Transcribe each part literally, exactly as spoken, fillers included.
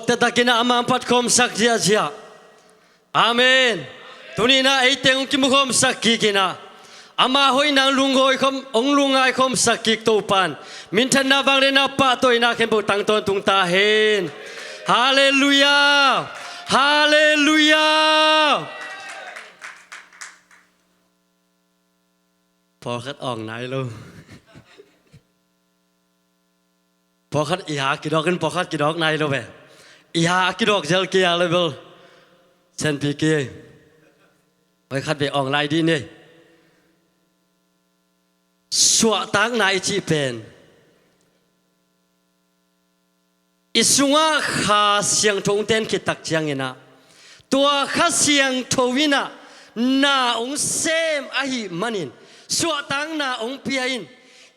Taktakin ah amah hong phatkhawmsak ziahziah. Amen. Tuni-in ah eite hong kimukhawmsak kik in ah, ama hoihna hong lungngai khawm, hong lungngai khawmsak kik Topa'n minthanna, vangliatna, pahtawina khempeuh tang tawntung ta hen. Halleluiah. Halleluiah. Pawlkhat awng nai lo. Pawlkhat i ha kidawk in, pawlkhat kidawk nai lo ve. I ha a kidawk zel kei a le bel, senpi kei. Hoi, khat vei awng lai dih ni. Suahtakna i cih pen i sungah Kha Siangtho hong ten khit tak ciangin ah, tua Kha Siangtho in ah na hong sem ahih manin, suahtakna hong pia in,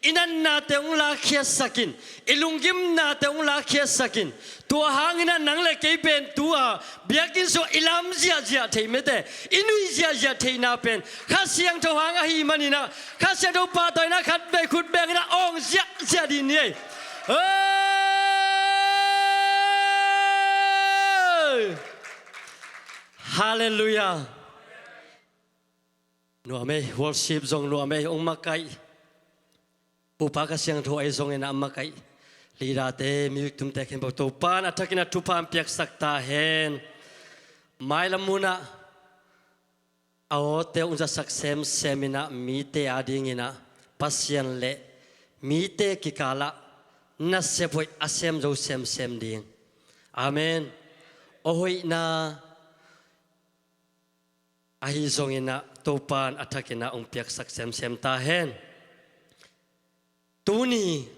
i natnate hong lakkhiatsak in, i lunggimnate hong lakkhiatsak in. Tua hangin ah nang le kei pen tu-a biakinn sungah i lam ziahziah theih mete, i nui ziahziah theihna pen Kha Siangtho hang ahih manin ah, Kha Siangtho pahtawina khat vei khut bengin ah awng ziahziah dih ni ei. Hei! Halleluiah. Nuam ei, worship zong nuam ei, hong makaih. Pupa Kha Siangtho ahi zongin ah makaih. Leader-te, music tumte khempeuh Topa'n a thakin ah thupha hong piaksak ta hen. Mailam munah a awte hong zasak semsem in ah, mite adingin ah Pasian le mite kikalah nasep hoih a sem zo semsem ding. Amen. A hoihna ahi zongin ah Topa'n a thakin ah hong piaksak semsem ta hen. Tuni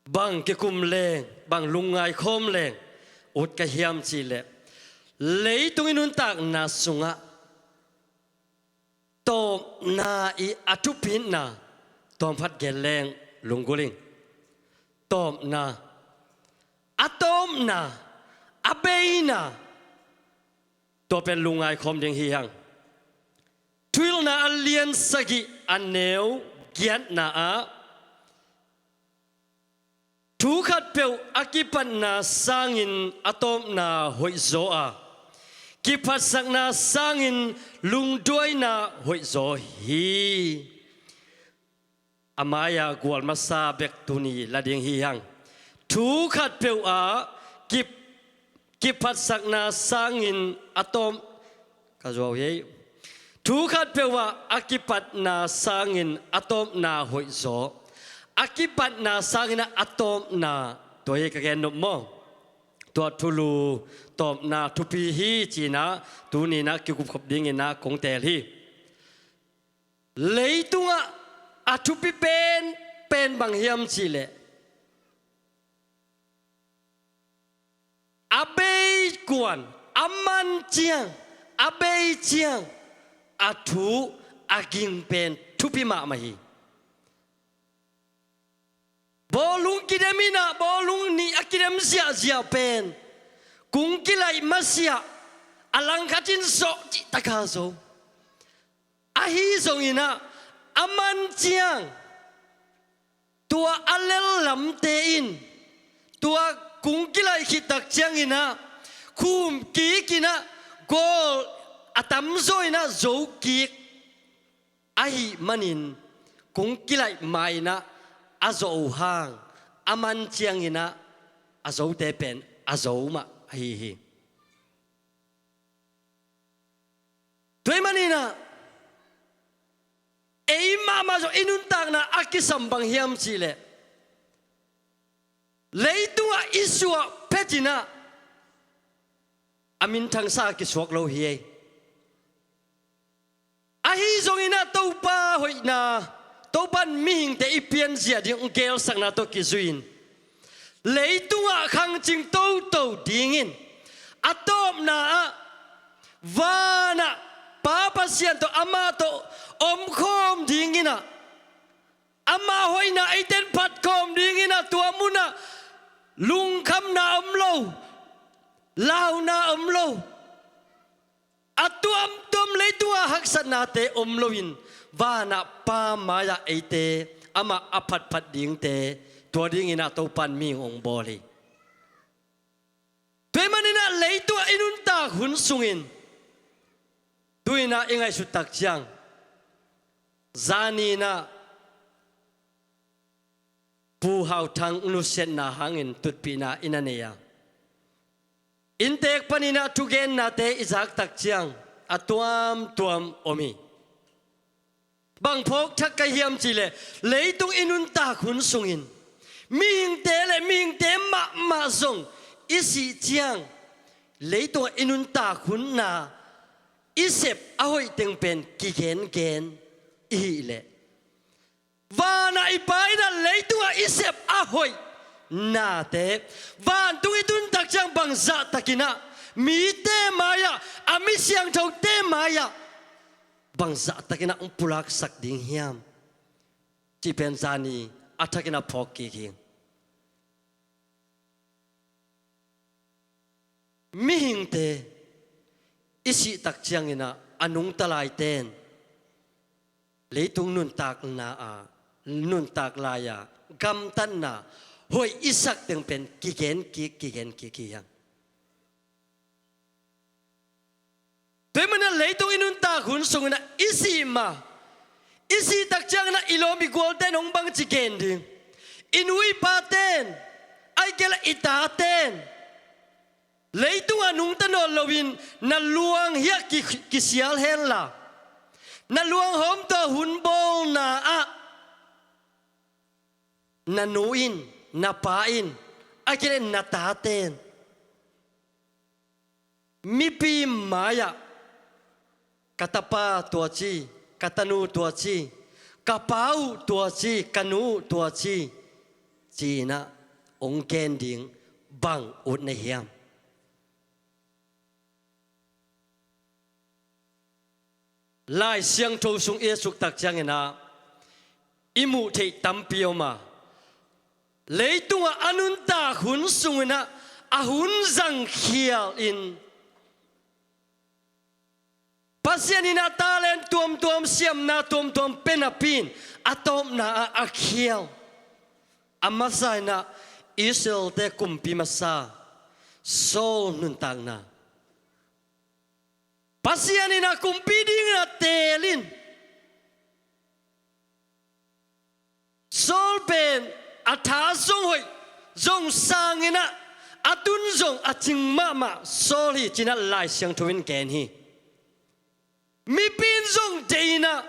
bang kikum leng, bang lungngai khawm leng ut ka hiam cih leh, leitung i nuntakna sungah tawpna i a thupitna tawmkhat gen leng lunggulh ing. Tawpna, a tawpna, a beina, tua pen lungngai khawm ding hi hang. Thuhilhna a lian sagih a neu giatna ah, thu khatpeuh a kipatna sangin a tawpna hoihzaw a, kiphatsakna sangin lungduaina hoihzaw hi. A mai-a gual masa bek tuni la ding hi hang. Thu khatpeuh ah kip, kiphatsakna sangin a tawp, ka zuau hi. Thu khatpeuh ah a kipatna sangin a tawpna hoihzaw. A kipatna sangin ah a tawpna, tua hi ka gen nop maw? Tua thulu tawpna thupi hi ci-in ah tuni-in ah kikupkhop dingin ah kong teel hi. Leitungah a thupi penpen bang hiam cih leh, a bei kuan, a man ciang, a bei ciang a thu a ging pen thupi mahmah hi. Bawlung kidem in ah, bawlung nih a kidem ziahziah pen kung kilaih masiah a langkhat in zawh cihtak a zo. Ahi zongin ah a man ciang tua a lel lamte in tua kung kilaih khit tak ciangin ah khum kik in ah gawl a tamzaw in ah zo kik ahih manin kung kilaih ma-in ah a zawh uh hang a man ciangin ah a zote pen a zo mah ahi hi. Tua ahih manin ah ei mahmah zong i nuntakna a kisam bang hiam cih leh, leitungah i suah phet in ah a minthangsa a kisuak lo hi ei. Ahi zongin ah Topa hoihna, Topa'n mihingte i pianzia ding hong geelsakna tawh kizui-in leitungah khangcing toto dingin a tawpna ah vanah Pa Pasian tawh, amah tawh omkhawm dingin ah, ama hoihna eite'n phatkhawm dingin ah tua munah lungkhamna om lo, launa om lo, a tuamtuam leitungah haksatnate om loin vanah Pa mai-ah eite amah a phatphat dingte, tua dingin ah Topa'n mihing hong bawl hi. Leitungah i nuntak hun sungin tu-in ah i ngaihsut tak ciang, zani-in ah Pu Hau Thang nusiatna hangin tutpihna i na nei a, inntek panin ah thugennate i zak tak ciang a tuamtuam om hi. Bang phawk thak ka hiam cih leh, leitung i nuntak hun sungin mihingte le mihingte mahmah zong i sih ciang leitungah i nuntak hun na i sep a hoih teng pen kigengen i hih leh, vanah i Pa in ah leitungah i sep a hoih nate vantung i tun tak ciang bangzah takin ah mite mai-ah, a mi siangthote mai-ah bangzah takin ah hong pulaksak ding hiam cih pen zani a thakin ah phawk kik hi. Mihingte i sih tak ciangin ah a nungta laite in leitung nuntakna ah, nuntak lai-a gamtatna hoih i sak teng pen kigen kik, kigen kik hi hang. Tua ahih manin ah leitung i nuntak hun sungin ah i sih ma, i sih tak ciangin ah i lawm i gualte in hong bangci gen ding? I nu i pate in, ahih kei leh i tate in leitungah nungta nawn loin na luang hiah ki, kisial henla, na luang hawmtaw hun bawlna ah na nu in, na pa in, ahih kei leh na tate in mipi mai-ah ka tapa tua ci, ka tanu tua ci, ka pa uh tua ci, ka nu uh tua ci, ci-in ah hong gen ding bang ut na hiam? Lai Siangtho sung i et suk tak ciangin ah i muh theih tampi om a, leitungah a nuntak hun sungin ah a hun zangkhial in Pasian in ah talent tuamtuam, siamna tuamtuam pia napi in a tawpna ah a khial, a masa in ah Israel-te kumpi masa Saul nuntakna. Pasian in ah kumpi dingin ah teel in, Saul pen a tha zong hoih, zong sang in ah, a tun zong a cing mahmah Saul hi ci-in ah Lai Siangtho in gen hi. Mipi in zong deih in ah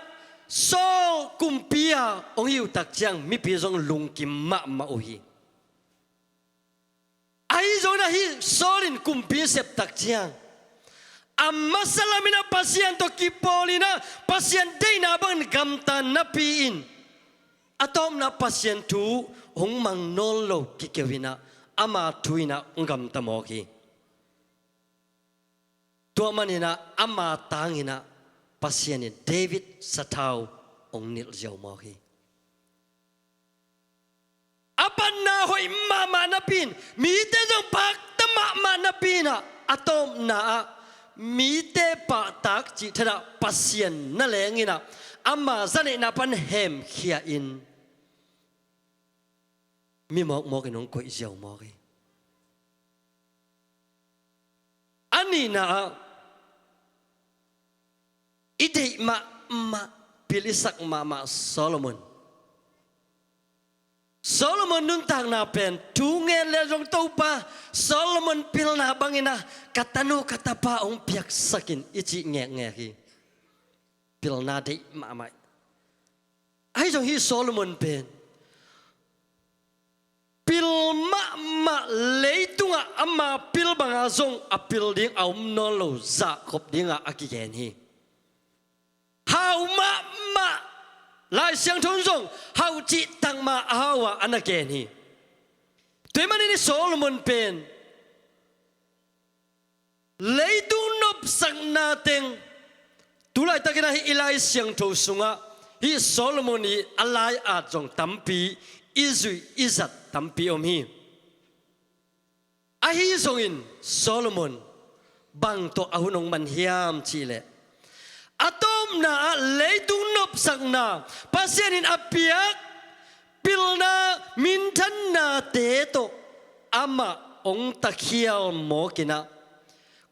Saul kumpi-a hong hi uh tak ciang mipi zong lungkim mahmah uh hi. Ahi zongin ah hih Saul in kumpi sep tak ciang a masa lamin ah Pasian tawh kipawl in ah Pasian deihna bangin gamta napi in a tawpna Pasian thu hong mang nawn lo kikeu in ah ama thu in ah hong gamta mawk hi. Tua manin ah ama tangin ah Pasian in David sathau hong nilh ziau mawk hi. A patna hoih mahmah napi in, mite zong pakta mahmah napi in ah a tawpna ah mite pahtak cih thadah Pasian na leng in ah ama zaneihna pan hemkhia in mi mawkmawk in hong koih ziau mawk hi. A nihna ah i deih mahmah, pil i sak mahmah Solomon. Solomon nuntakna pen thu ngen le zong Topa Solomon pilna bangin ah ka tanu ka tapa hong piaksak in i cih ngekngek hi. Pilna deih mahmah. Ahi zong hih Solomon pen pil mahmah, leitungah ama pil banga zong a pil ding a om nawn lo zahkhop dingah a kigen hi. Hau mahmah, Lai Siangtho in zong hau cih takmah a hau ah a na gen hi. Tua ahih manin hih Solomon pen leitung nopsakna teng, tu laitakin ah hih i Lai Siangtho sungah hih Solomon i a lai-at zong tampi i zuih i zat tampi om hi. Ahi zongin Solomon bang tawh a hun hong man hiam cih leh, a tawpna ah leitung nopsakna, Pasian in a piak pilna, minthannate tawh amah hong takhial mawk in ah,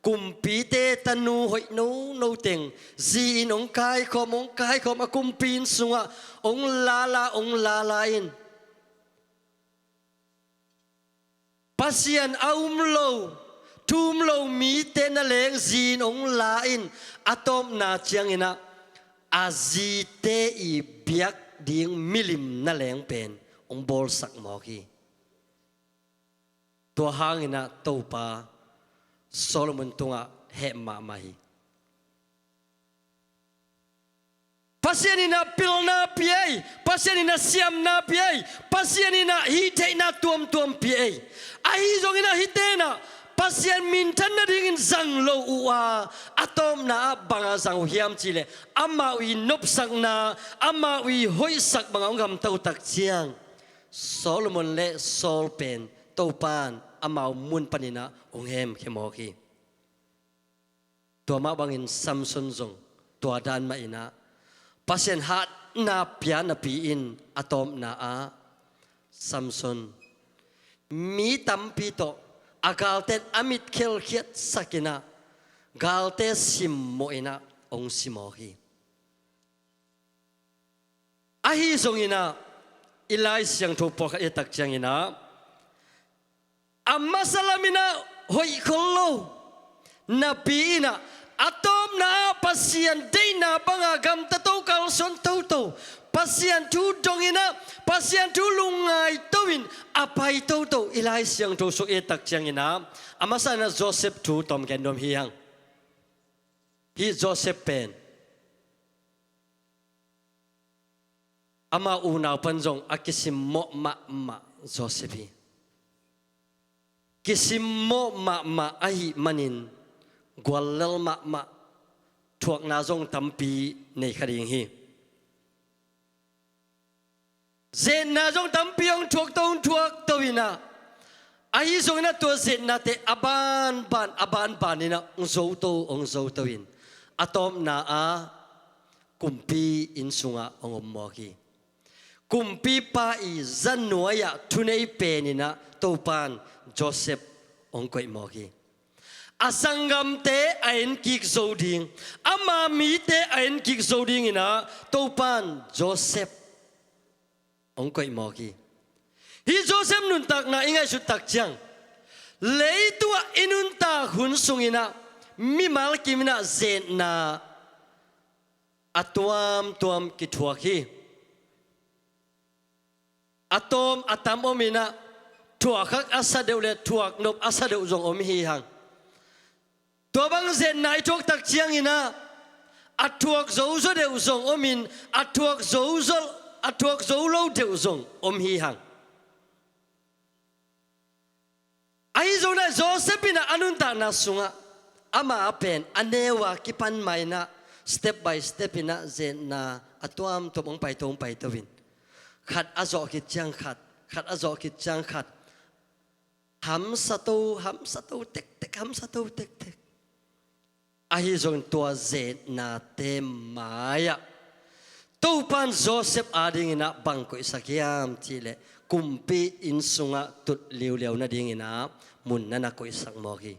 Kumpite tanu hoih nono teng zi in hong kaikhawm, hong kaikhawm, a kumpi inn sungah hong lala, hong lala in Pasian a um lo, thu um lo mite na leng zi in hong la in, a tawpna cianginah a zite i biak ding milim na leng pen hong bawlsak mawk hi. Tua hanginah Topa Solomon tungah heh mahmah hi. Pasian inah pilna pia ei, Pasian inah siamna pia ei, Pasian inah hih theihna tuamtuam pia ei. Ahi zonginah hih tenah Pasian minthan nadingin zang lo uh a, a tawpna ah bangah zang uh hiam cihleh, amau i nopsakna, amau i hoihsak bangah hong gamta uh tak ciang Solomon le Saul pen Topan amau mun paninah hong hemkhia mawk hi. Tua mah bangin Samson zong tua dan mah inah Pasian hatna pia napi-in a tawpna ah Samson mi tampi tawh a galten a mit khelkhiatsak inah galte simmawh inah hong si mawk hi. Ahi zonginah i Lai Siangtho pawlkhat i et tak cianginah a masa laminah hoih khol lo napi inah a tawpna ah Pasian deihna banga gamta to, kalsuan toto, Pasian thu donginah Pasian thu lungngai to-in a pai toto i Lai Siangtho sung i et tak cianginah a masa inah Joseph thu tawm gen nuam hi hang. Hih Joseph pen ama unau pan zong a kisimmawh mahmah Joseph hi. Kisimmawh mahmah ahih manin guallel mahmah, thuakna zong tampi nei kha ding hi. Zetna zong tampi hong thuak to, hong thuak to inah, ahi zonginah tua zetnate a banban, a banban inah hong zo to, hong zo to in a tawpna ah kumpi inn sungah hong om mawk hi. Kumpipa i zanuai-ah thunei pen inah Topan Joseph hong koih mawk hi. A sanggamte a enkik zo ding, ama mite a enkik zo dinginah Topan Joseph hong koih mawk hi. Hih Joseph nuntakna i ngaihsut tak ciang, leitungah i nuntak hun sunginah mimal kiminah zetna a tuamtuam kithuak hi. A tawm a tam om inah thuak hak a sa deuh le thuak nop a sa deuh zong om hi hang. Tua bang zetna i thuak tak cianginah a thuak zozo deuh zong omin a thuak zozo, a thuak zo lo deuh zong om hi hang. Ahi zonginah Joseph inah a nuntakna sungah amah a pen a neu a kipan mah inah step by step inah zetna a tuamtuam hong paito, hong paito in khat a zawh khit ciang khat, khat a zawh khit ciang khat, hamsa to, hamsa to tektek, hamsa to tektek. Ahi zongin tua zetnate mai-ah Topan Joseph adinginah bang koihsak hiam cihleh kumpi inn sungah tut liuliau nadinginah mun na na koihsak mawk hi.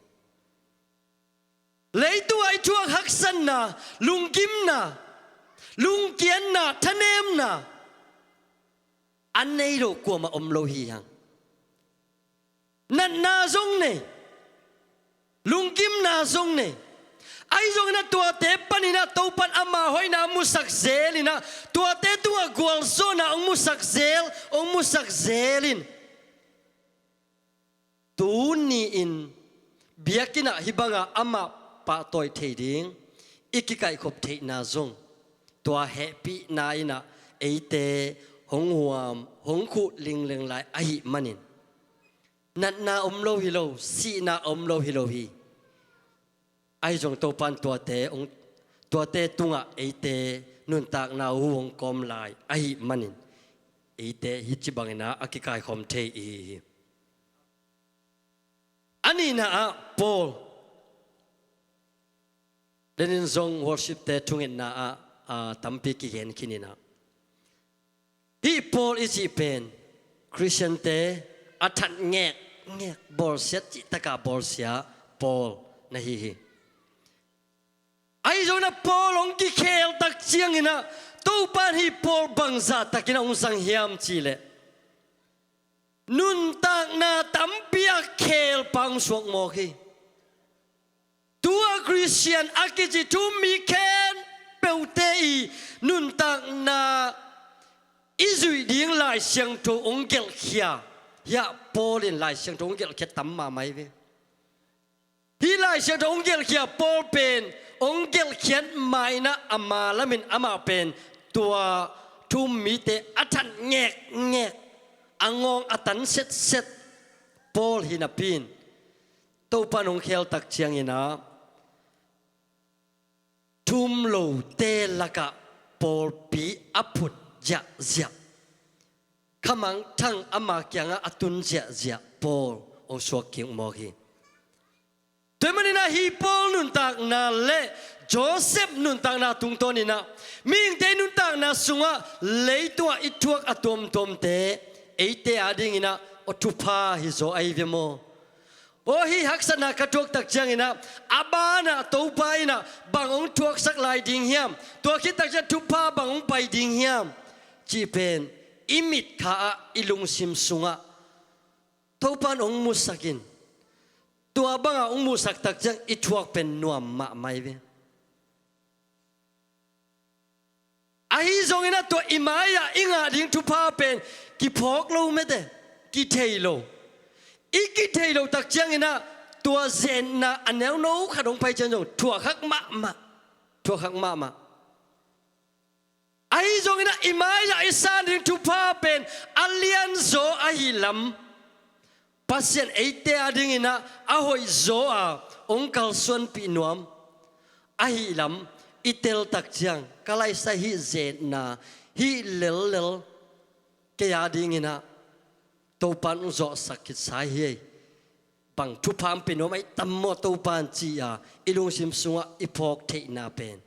Leitungah i thuak haksatna, lunggimna, lungkiatna, thanemna a nei lo kuamah om lo hi hang. Natna zong nei, lunggimna zong nei. Ahi zonginah tuate paninah Topan ama hoihna hong musak zelinah tuate tungah gualzawhna hong musak zel, hong musak zelin tuni-in biakinnah hih banga amah pahtawi thei ding i kikaihkhop theihna zong tua hehpihna innah eite hong huam, hong khuh lingleng lai ahih manin natna om lo hi lo, sihna om lo hi lo hi. Ahi zong Topan tuate hong, tuate tungah eite nuntakna uh hong kawm lai ahih manin eite hih ci banginah a kikaikhawm thei i hi hi. A nihna ah Paul, lenin zong worship-te thungetna ah, ah, tampi kigen khin inah, hih Paul i cih pen Khristiante a that ngekngek, bawlsiat cihtaka bawlsia Paul na hi hi. Ahi zongin ah Paul hong kikhel tak ciangin ah Topa in hih Paul bangzah takin a hong zang hiam cih leh, nuntakna tampi ah khelpa hong suak mawk hi. Tua Khristian a kici thu-um mi khempeuhte i nuntakna i zuih ding Lai Siangtho hong gelhkhia. Hiah Paul in Lai Siangtho hong gelhkhia tam mahmah hi ve. Hih Lai Siangtho hong gelhkhia Paul pen hong gelhkhiat ma-in ah ama lamin amah pen tua thu-um mite a that ngekngek, a ngawng a tan setset Paul hi napi-in, Topa in hong khel tak ciangin ah thu-um lote lakah pawlpi a phut ziahziah, khamangthang ama kiangah a tun ziahziah Paul hong suak kik mawk hi. Tua ahih manin ah hih Paul nuntakna le Joseph nuntakna tungtawnin ah mihingte nuntakna sungah leitungah i thuak a tuamtuamte eite adingin ah aw thupha hi zaw ahi ve maw? Aw, hih haksatna ka thuak tak ciangin ah a banah Topa in ah bang hong thuaksak lai ding hiam? Tua khit tak ciang thupha bang hong pai ding hiam? Cih pen i mitkha ah, i lungsim sungah Topa in hong musak in, tua bangah hong musak tak ciang i thuak pen nuam mahmah hi ve. Ahi zongin ah tua i mai-ah i ngah ding thupha pen kiphawk lo mete, kithei lo. I kithei loh tak ciangin ah tua zetna a neuno khat hong pai ciang zong thuakkhak mahmah, thuakkhak mahmah. Ahi zongin ah i mai-ah i san ding thupha pen a lianzaw ahih lam, Pasian eite adingin ah a hoihzaw a hong kalsuanpih nuam ahih lam i tel tak ciang, ka laisa hih zetna, hih lellel kei adingin ah Topa in hong zawhsak khitsa hi ei. Bang thupha hong pia nuam ahi tam maw Topa in ci-a i lungsim sungah i phawk theihna pen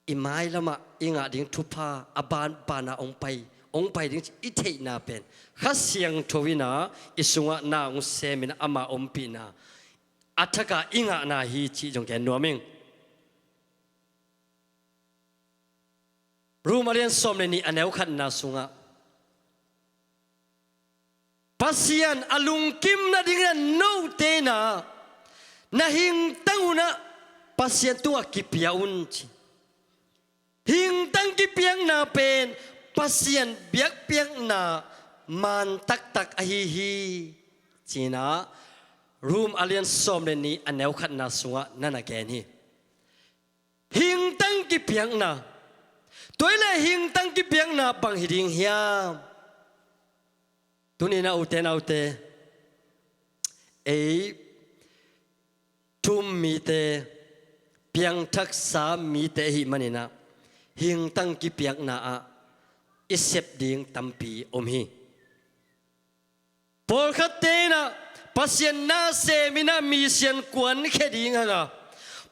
i mailamah i ngah ding thupha a banbanah hong pai, hong pai ding i theihna pen Kha Siangtho in ah i sungah na hong semin ah ama ompihna a thakah i ngahna hi cih zong gen nuam ing. Rom a lian sawm le nih a neu khatna sungah Pasian a lungkim nadingin ah note in ah na hingtang un ah Pasian tungah kipia un ci. Hingtang kipiakna pen Pasian biakpiakna man taktak ahi hi, ci-in ah Rom a lian sawm le nih a neu khatna sungah na na gen hi. Hingtang kipiakna. Tua hi leh hingtang kipiakna bang hi ding hiam? Tuni-in ah ute naute, ei thu-um mite, piangthaksa mite ahih manin ah hingtang kipiakna ah i sep ding tampi om hi. Pawlkhatte in ah Pasian na semin ah misiang kuankhia ding hang a,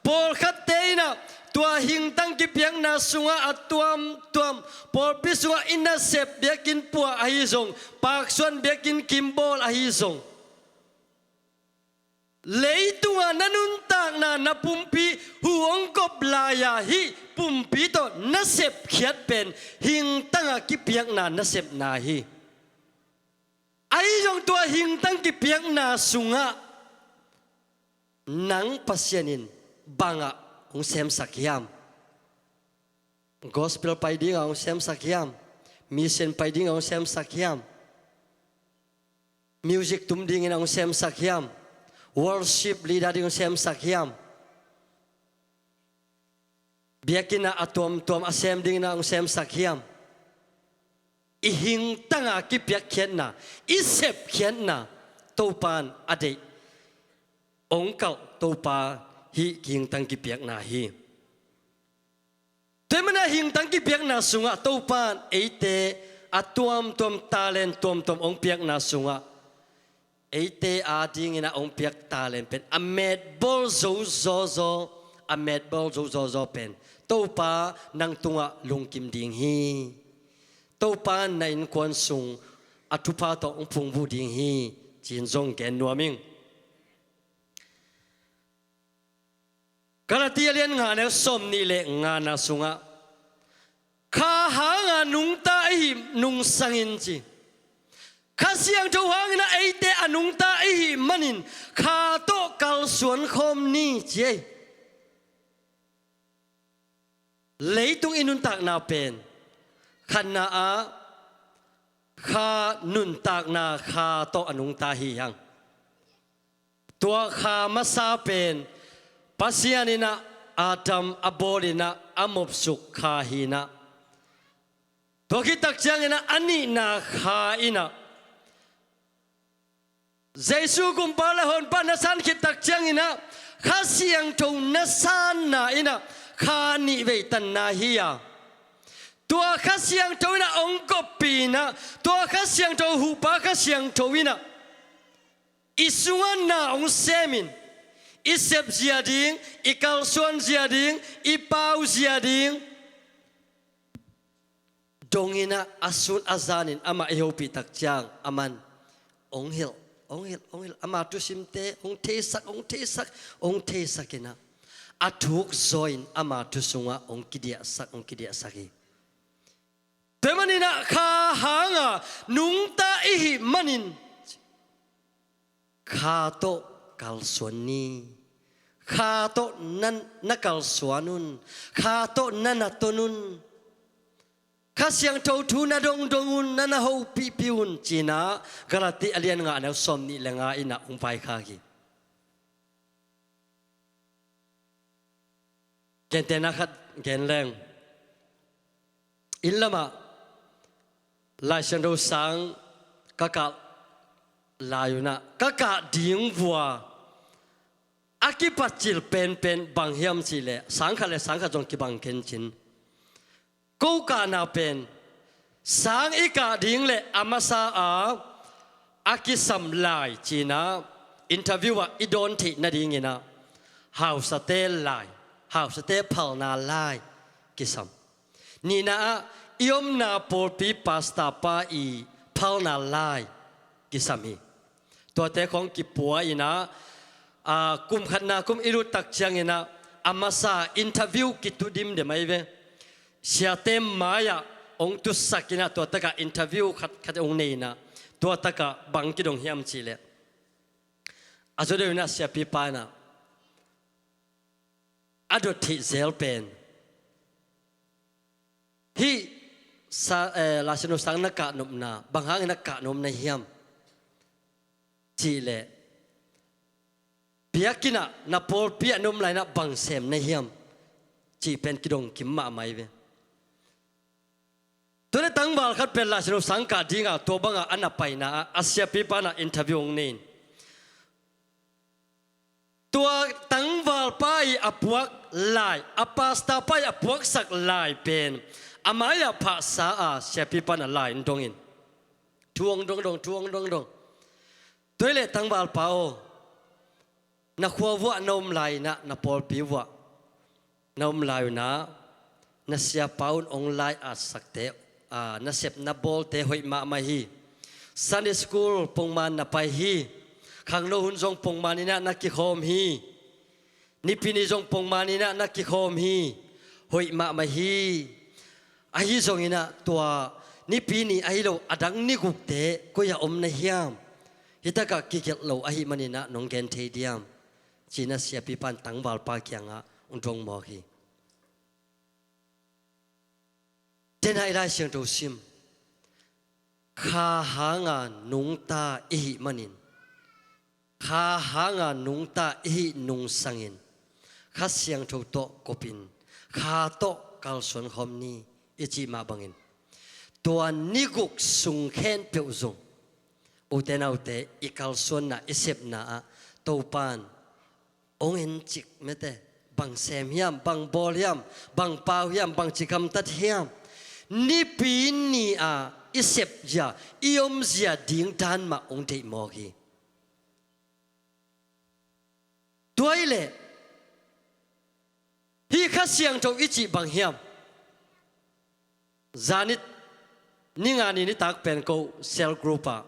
pawlkhatte in ah tua hingtang kipiakna sungah a tuamtuam pawlpi sungah i nasep biakinn puah ahi zong, paksuan biakinn kimbawl ahi zong, leitungah na nuntakna, na pumpi hu hong kop lai-a hih pumpi tawh na sepkhiat pen hingtang a kipiakna na sepna hi. Ahi zong tua hingtang kipiakna sungah nang Pasian in bangah hong semsak hiam? Gospel pai dingah hong semsak hiam? Mission pai dingah hong semsak hiam? Music tum dingin hong semsak hiam? Worship leader ding hong semsak hiam? Biakinn ah a tuamtuam a sem dingin ah hong semsak hiam? I hingtang a kipiakkhiatna, i sepkhiatna Topa in a deih, hong kalh Topa hih hingtang kipiakna hi. Tua ahih manin ah hingtang kipiakna sungah Topa in eite a tuamtuam, talent tuamtuam hong piakna sungah eite adingin ah hong piak talent pen a metbawl zo zawzaw, a metbawl zo zawzaw pen Topa nang tungah lungkim ding hi. Topa in na innkuan sung a thupha tawh hong phungvuh ding hi, ci-in zong gen nuam ing. Galati a lian nga, neu sawm nih le ngana sungah, Kha hanga nungta ihih nungsangin ci. Kha Siangtho hangin a eite a nungta ihih manin Kha tawh kalsuan khawm ni ci ei. Leitung i nuntakna pen khatna ah Kha nuntakna Kha tawh a nungta hi hang. Tua Kha masa pen Pasian in ah Adam a bawl in ah a mopsuk Kha hi in ah, tua khit tak ciangin ah a nihna Kha in ah Jesu Kumpa le Honpa na san khit tak ciangin ah Kha Siangtho na sanna in ah Kha nih vei tanna hi a, tua Kha Siangtho in ah hong koppih in ah, tua Kha Siangtho, huhpa Kha Siangtho in ah i sungah na hong semin, i sepzia ding, i kalsuanzia ding, i pauzia ding dongin ah a sun a zanin amah i hopih tak ciang aman hong hilh, hong hilh, hong hilh. Ama thusimte hong theisak, hong theisak, hong theisak in ah a thuk zaw in ama thu sungah hong kidiahsak, hong kidiahsak hi. Tua manin ah Kha hanga nungta ihih manin Kha tawh kalsuan ni. Kha tawh na, na kalsuan un. Kha tawh na na ton un. Kha Siangtho thu na dongdong un, na na hopihpih un ci-in ah Galati a lian nga, neu sawm nih le nga in ah hong vaikhak hi. Gentehna khat gen leng, inn lamah Lai Siangtho sang ka kah lai un ah ka kah ding vua a kipatcil penpen bang hiam cih leh sang khat le sang khat zong kibang khin cin. Ko kahna pen sang i kah ding le a masa a a kisam lai ci-in ah interview ah i dawn theih nadingin ah hausate lai, hausate phalna lai kisam. Nihna ah i omna pawlpi pastor pa i phalna lai kisam hi. Tuate khawng kipua in ah, aa, kum khatna kum i lut tak ciangin ah a masa interview kitu dimdem ahi ve. Siate mai-ah hong tusak in ah tua takah interview khat, khat hong nei in ah tua takah bang kidong hiam cih leh, a zaw deuh in ah siapipa in ah a dot theih zel pen hih sa, eh, Lai Siangtho sang na kahnopna bang hangin na kahnop na hiam cih leh, biakinn ah na pawlpi ah na om lai-in ah bang sem na hiam cih pen kidong kim mahmah hi ve. Tua leh tangval khat pen Lai Siangtho sang kah ding a tua bangah a na paina ah a siapipa in ah interview hong nei in, tua tangvalpa i a puak lai, a pastorpa i a puaksak lai pen a mai-ah phahsa a siapipa in ah lai hong dong in, thu hong dongdong, thu hong dongdong. Tua hi leh tangvalpa aw, na khua vuah na om lai-in ah, na pawlpi vuah na om lai un ah na siapa un hong lai-atsakte, aa, na sep na bawlte hoih mahmah hi. Sunday school pongman na pai hi. Khangno hun zong pongman in ah na kikhawm hi. Nipi ni zong pongman in ah na kikhawm hi. Hoih mahmah hi. Ahi zongin ah tua Nipi ni ahi lo a dang ni gukte koi-ah om na hiam? Hih takah kigelh lo ahih manin ah nong gen thei diam? Ci-in ah siapipa in tangvalpa kiangah hong dong mawk hi. Tena i Lai Siangtho sim, Kha hanga nungta ihih manin, Kha hanga nungta ihih nungsangin Kha Siangtho tawh kopin Kha tawh kalsuan khawm ni i cih mah bangin, tua ni guk sung khempeuh zong ute naute i kalsuanna, i sepna ah Topa in hong encik mete, bang sem hiam, bang bawl hiam, bang pau hiam, bang ci gamtat hiam, Nipi ni-a i sepzia, i omzia ding dan mah hong deih mawk hi. Tua hi leh hih Kha Siangtho i cih bang hiam? Zanit ni nga ni nitak pen ko cell group ah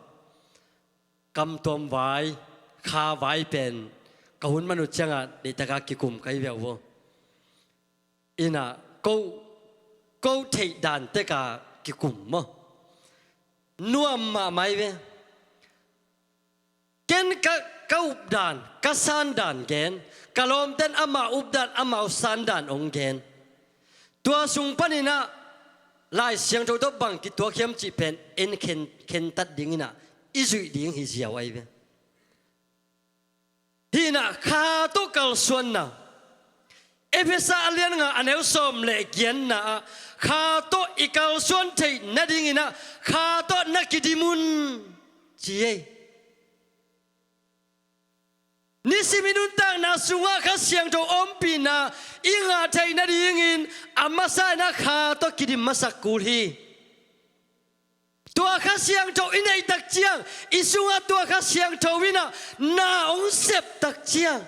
kamtuam vai, kha vai pen ka hun man uh ciangah deihtaka kikum ka hi ve uh aw. Inah ko, ko theih dan teka kikum maw? Nuam mahmah hi ve. Ken ka, ka updan, ka sandan gen, ka lawmten amau updan, amau sandan hong gen. Tua sung paninah Lai Siangtho tawh bang kituak hiam cih pen en khen, khentat dinginah i zuih ding hi ziau ahi ve. Hinah kha tawh kalsuanna. Efesa a lian nga a neu sawm le giatna ah kha tawh i kalsuan theih nadinginah kha tawh na kidim un ci ei. Nisim i nuntakna sungah Kha Siangtho ompihna i ngah theih nadingin a masa inah kha tawh kidim masak kul hi. Tua Kha Siangtho i neih tak ciang, i sungah tua Kha Siangtho inah na hong sep tak ciang,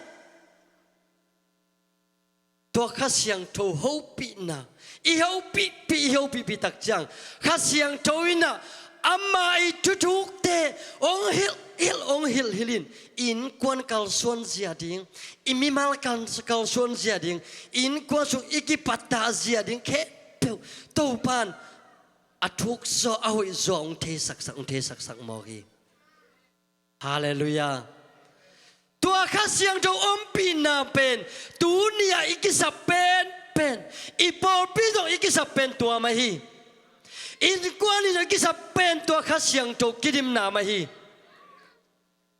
tua Kha Siangtho hopihna i hopihpih, i hopihpih tak ciang, Kha Siangtho inah ama i thuthukte hong hilh hilh, hong hilh hilh in, i innkuan kalsuan zia ding, i mimal kal, kalsuan zia ding, i innkuan sung i kipattah zia ding khempeuh Topan a thuk zaw, a hoih zaw hong theisaksak, hong theisaksak mawk hi. Halleluiah. Tua Kha Siangtho ompihna pen tuni-ah i kisap penpen, i pawlpi zong i kisap pen tua mah hi. Innkuan in zong i kisap pen tua Kha Siangtho kidimna mah hi.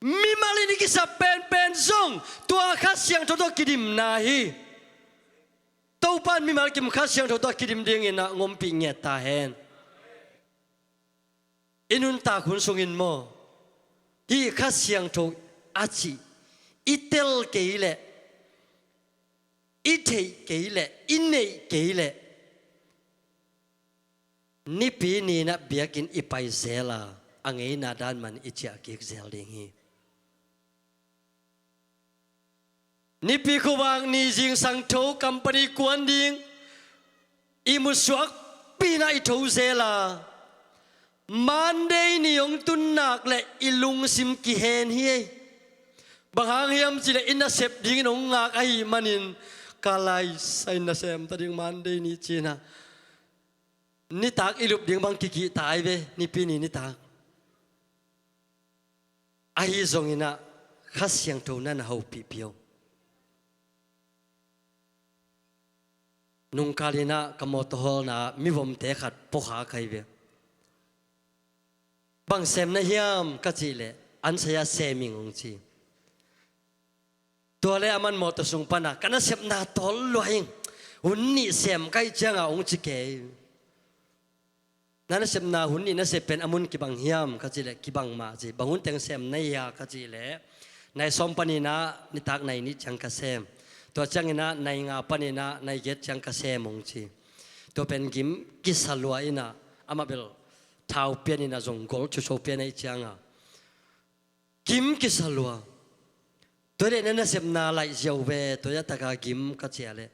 Mimal in i kisap penpen zong tua Kha Siangtho tawh kidimna hi. Topan mimal kim Kha Siangtho tawh kidim dinginah hong ompih ngiat ta hen. I nuntak hun sungin maw, hih Kha Siangtho a cih i tel kei leh, i theih kei leh, i neih kei leh, Nipi ni-in ah biakinn i pai zel a, a ngeina dan man i ciah kik zel ding hi. Nipi khuavak ni zingsang tho company kuan ding i musuakpi-in ah i tho zel a, Monday ni hong tun nak leh i lungsim kihen hi ei. Bang hang hiam cih leh i nasep dingin hong ngak ahih manin, ka laisai nasem ta ding Monday ni ci-in ah nitak i lup ding bang kikihta hi ve, Nipi ni nitak. Ahi zongin ah Kha Siangtho na na hopihpih o. Nungkal in ah ka mawtaw hawlna ah mivomte khat puakhak ahi ve. Bang sem na hiam ka cih leh, an saya sem ing hong ci. Tua leh aman mawtaw sung pan ah, ka nasepna tawl lua ing, hun nih sem ka hih ciang ah hong ci kei. Na nasepna hun nih na sep pen a mun kibang hiam ka cih leh, kibang mah ci. Bang hun teng sem na hia ka cih leh, nai sawm panin ah nitak nai nih ciang ka sem. Tua ciangin ah nai nga panin ah nai giat ciang ka sem hong ci. Tua pen gim kisa lua in ah, amah bel thau pian in ah zong gol cuso pian ahih ciang ah gim kisa lua. Tua leh na nasepna laih ziau ve, tua a taka gim ka cih leh,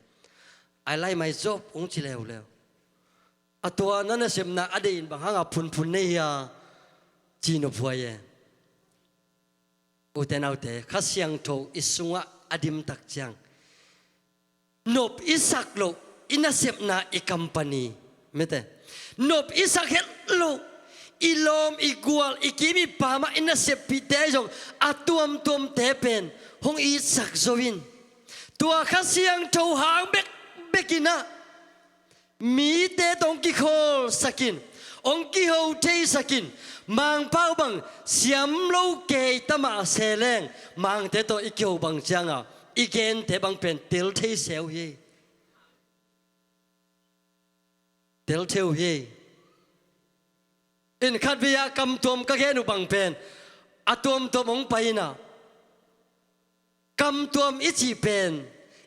ai lai mai zop hong ci leuleu. A tua na nasepna a deih in bang hanga phunphun na hia ci nophuai e. Ute naute, Kha Siangtho i sungah a dim tak ciang, nop i sak loh i nasepna, i company, mite, nop i sak het loh i lawm, i gual, i kim, i pam ah i naseppihte ahi zong a tuamtuamte pen hong itsak zo in. Tua Kha Siangtho hang bekbek in ah mite tawh hong kikhawlsak in, hong kiho theisak in. Mangpau bang siam lo kei ta mah se leng, Mangte tawh i kiho bang ciang a, i gente bang pen tel thei se uh hi. Tel thei uh hi. In khatvei ah kamtuam ka gen uh bang pen a tuamtuam hong pai in ah, kamtuam i cih pen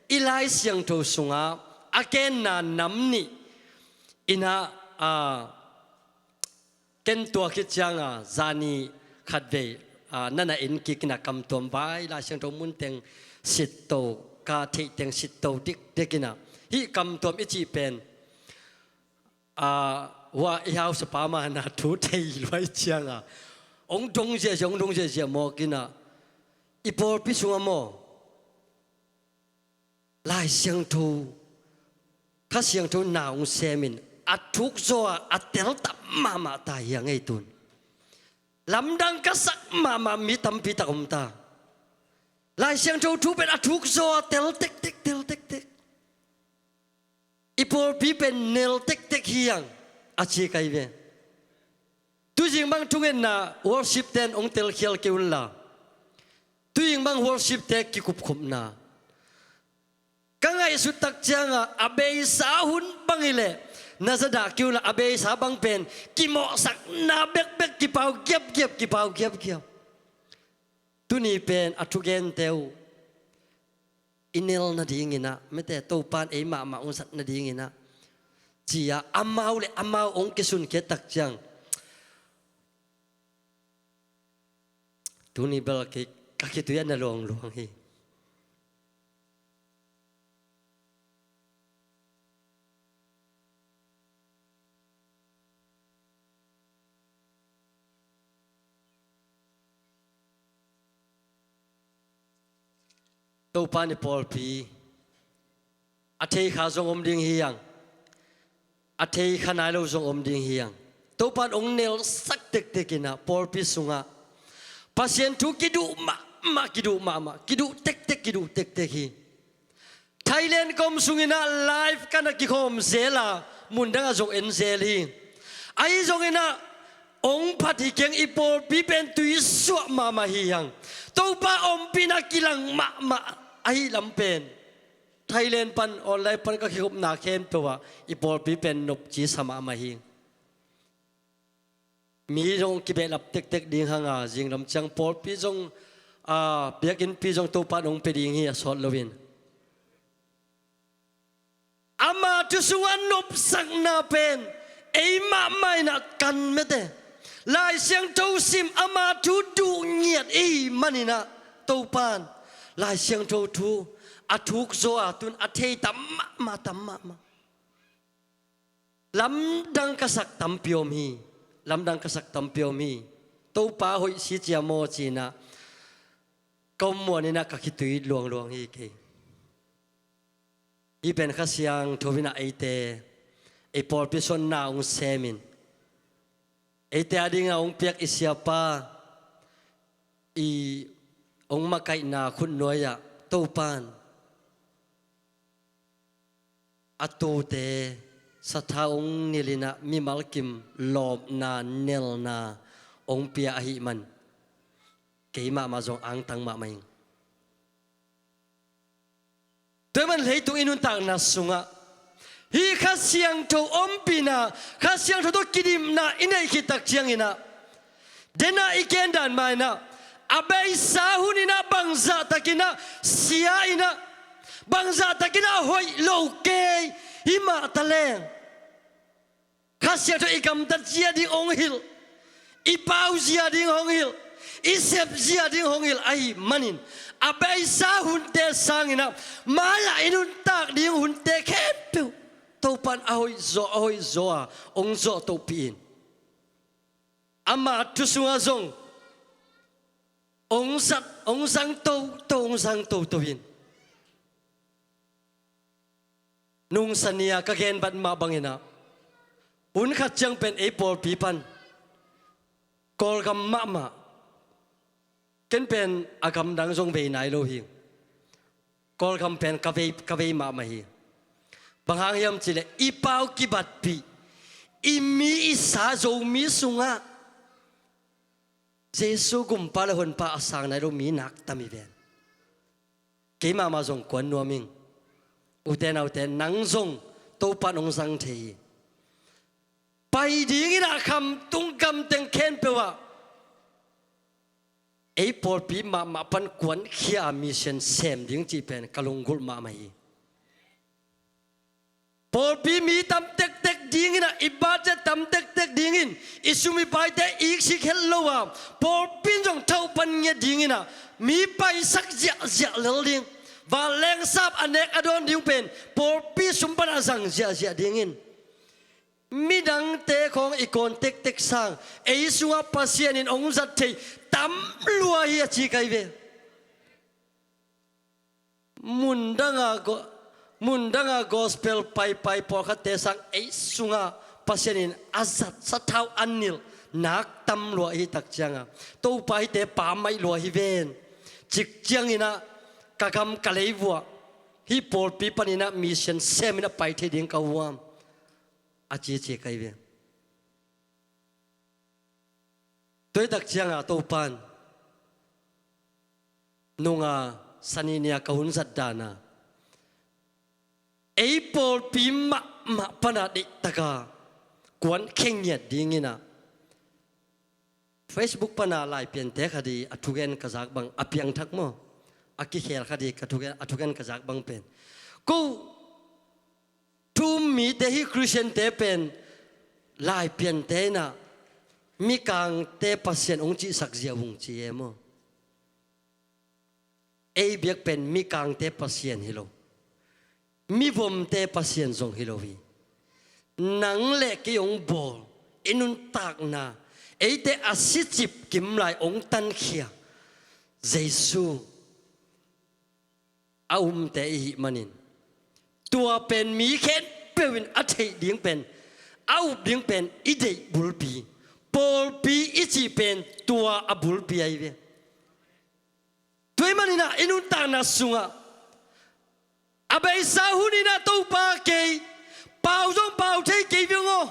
i Lai Siangtho sungah a genna nam nih in ah, a, ken tua khit ciang a, zani khatvei, a, na na en kik in ah kamtuam vai, Lai Siangtho mun teng sitto, ka theih teng sitto dikdik in ah, hih kamtuam i cih pen, a, hua i hausapa mah na thu thei lua ahih ciang a, hong dong ziahziah, hong dong ziahziah mawk in ah, i pawlpi sungah maw, Lai Siangtho Kha Siangtho na hong semin a thuk zaw a, a tel tam mahmah ta hi a ngei tun. Lamdang ka sak mahmah mi tampi tak om ta. Lai Siangtho thu pen a thuk zaw a tel tektek, tel tektek. I pawlpi pen nel tektek hi hang a ci kai ve. Tuzing bang thungetna worship ten hong telkhial kei unla, tuzing bang worship te kikupkhopna ka ngaihsut tak cianga a beisa hun bang hileh na zadah kei unla, a beisa bang pen kimawhsakna bekbek, kipau giapgiap, kipau giapgiap. Tuni pen a thugente uh i nel nadinginah, mete Topan ei mahmah hong zat nadinginah, ci-a amau le amau hong kisun khiat tak ciang, tuni bel kei ka khitui a na luangluang hi. Topan i pawlpi a thei kha zong om ding hi hang, a thei kha nai lo zong om ding hi hang. Topan hong nelsak tektek inah pawlpi sungah Pasian thu kiduh mahmah, kiduh mahmah, kiduh tektek, kiduh tektek hi. Thailand kom sunginah live ka na kikhawm zel a, mundangah zong en zel hi. Ahi zonginah hong phat hi keng, i pawlpi pen tuisuah mahmah hi hang. Topa ompihna kilang mahmah ahi lam pen Thailand pan online pan ka kikhopna khempeuh ah i pawlpi pen nopci sa mahmah hi. Mi zong kibehlap tektek ding hanga, zinglam ciang pawlpi zong, a, biakinnpi zong Topan hong pia ding hi a sawt loin. Ama thu sungah nopsakna pen ei mahmah inah kan mete. Lai Siangtho sim, ama thu duh ngiat i hih maninah Topan Lai Siangtho thu a thuk zaw a tun a thei tam mahmah, tam mahmah. Lamdang ka sak tampi om hi. Lamdang ka sak tampi om hi. Topa hoih si cia maw cinah ka om muaninah ka khitui luangluang hi kei. Hih pen Kha Siangtho inah eite, ei pawlpi suanna hong semin, eite a dinga hong piak i siapa i hong makaihna khutnuai-ah Topan a tute satha hong nilinah mimal kim lawpna, nelna hong pia ahih man kei mahmah zong angtang mahmah ing. Tua ahih man leitung i nuntakna sungah hih Kha Siangtho ompihna, Kha Siangtho tawh kidimna i neih khit tak cianginah, denah i gendan mainah a beisa huninah bangzahtakinah sia inah, bangzahtakinah hoih lo kei hi mah taleng, Kha Siangtho i gamtat zia ding hong hilh, i pau zia ding hong hilh, i sep zia ding hong hilh ahih manin a beisa hunte sanginah mai-ah i nuntak ding hunte khempeuh Topan a hoih zaw, a hoih zaw a hong zawh tohpih in. Ama thu sungah zong hong zat, hong zang toto, hong zang toto in. Nungsa ni-a ka genbat mah banginah hun khat ciang pen ei pawlpi pan Kawlgam mahmah, ken pen a gamdang zong vei nai lo hi. Kawlgam pen ka vei, ka vei mahmah hi. Bang hang hiam cihleh i pau kibatpih, i mi i sa Zomi sungah Jesu gumpa le honpa a sang nai lo mi nak tam hi ven. Kei mahmah zong kuan nuam ing. Ute naute, nang zong Topan hong zang thei hi. Pai dinginah khamtung gamteng khempeuh ah ei pawlpi mahmah pan kuankhia a mission sem ding cih pen ka lunggulh mahmah hi. Pawlpi mi tam tektek dinginah, i budget tam tektek dingin, i sum i paite iksik het lo a, pawlpi in zong thauh pan ngiat dinginah mi paisak ziahziah lel ding. Vanleng sap a nek a dawn ding pen pawlpi sum panah zang ziahziah dingin, midangte khawng i kawn tektek sang ei sungah Pasian in hong zat thei tam lua hi a ci kai ve. Mundanga go-, Mundanga gospel paipai pawlkhatte sang ei sungah Pasian in a zat sathau a nilh nak tam lua i hih tak cianga, Topa hihte pammaih lua hi ven. Cik cianginah ka gam ka leivuah hih pawlpi paninah mission seminah pai thei ding ka huam a cici kai ve. Tuaitak cianga Topan nunga sani nia ka hun zat dana ei pawlpi mahmah pana deihtaka kuan khengiat dinginah Facebook pana laipiante khat i a thugen ka zak bang a piangthak maw? A kikhel khat i ka thugen, a thugen ka zak bang pen ko thu-um mite hi Khristiante pen laipiante inah mikangte Pasian hong cihsak zia vung ci e maw? Ei biak pen mikangte Pasian hi lo, mivomte Pasian zong hi lo hi. Nang le kei hong bawl i nuntakna eite a sicip kimlai hong tankhia Jesu a umte i hih manin tua pen mi khempeuh in a theih ding pen a up ding pen i deih bulpi, pawlpi i cih pen tua a bulpi ahi ve. Tua ahih maninah i nuntakna sungah a beisa huninah Topa kei pau zong pau thei kei viang aw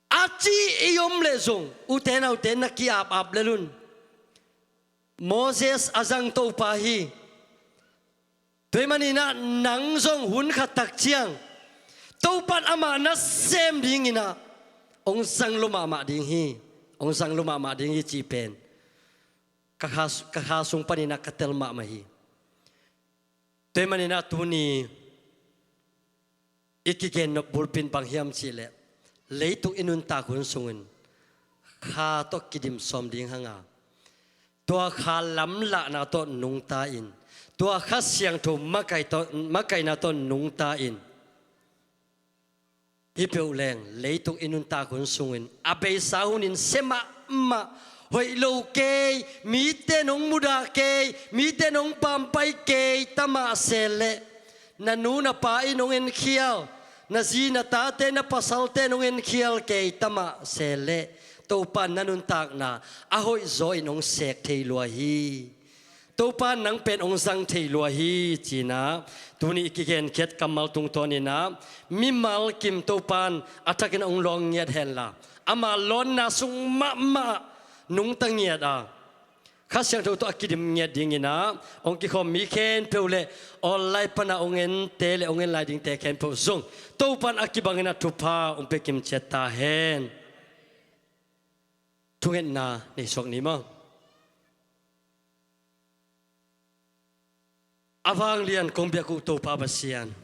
a ci i om leh zong ute naute na ki-apap lelun Moses a zang Topa hi. Tua ahih maninah nang zong hun khat tak ciang Topan amah na sem dinginah hong zang lua mahmah ding hi. Hong zang lua mahmah ding hi cih pen ka kha, ka kha sung paninah ka tel mahmah hi. Tua ahih maninah tuni i kigen nop bulpi in bang hiam cihleh leitung i nuntak hun sungin kha tawh kidim sawm ding hanga tua kha lamlahna tawh nungta in, tua Kha Siangtho makaih tawh, makaihna tawh nungta in, hih peuh leng leitung i nuntak hun sungin a beisa hunin sia mahmah, hoih lo kei, mite nong mudah kei, mite nong pampai kei ta mah se leh na nu na pa in hong enkhial, na zi na tate na pasalte in hong enkhial kei ta mah se leh Topa na nuntakna a hoihzaw in hong sek thei lua hi. Topa nang pen hong zang thei lua hi cinah tuni i kigenkhiat kammal tungtawninah mimal kim Topan a thakin hong lawng ngiat henla ama lawnna sung mahmah nungta ngiat a Kha Siangtho tawh a kidim ngiat dinginah hong kikhawm mi khempeuh le online pana hong ente le hong en lai dingte khempeuh zong Topan a kibanginah thupha hong pia kimciat ta hen. Thungetna nei suak ni maw? A vanglian kong biak uh Topa Pasian,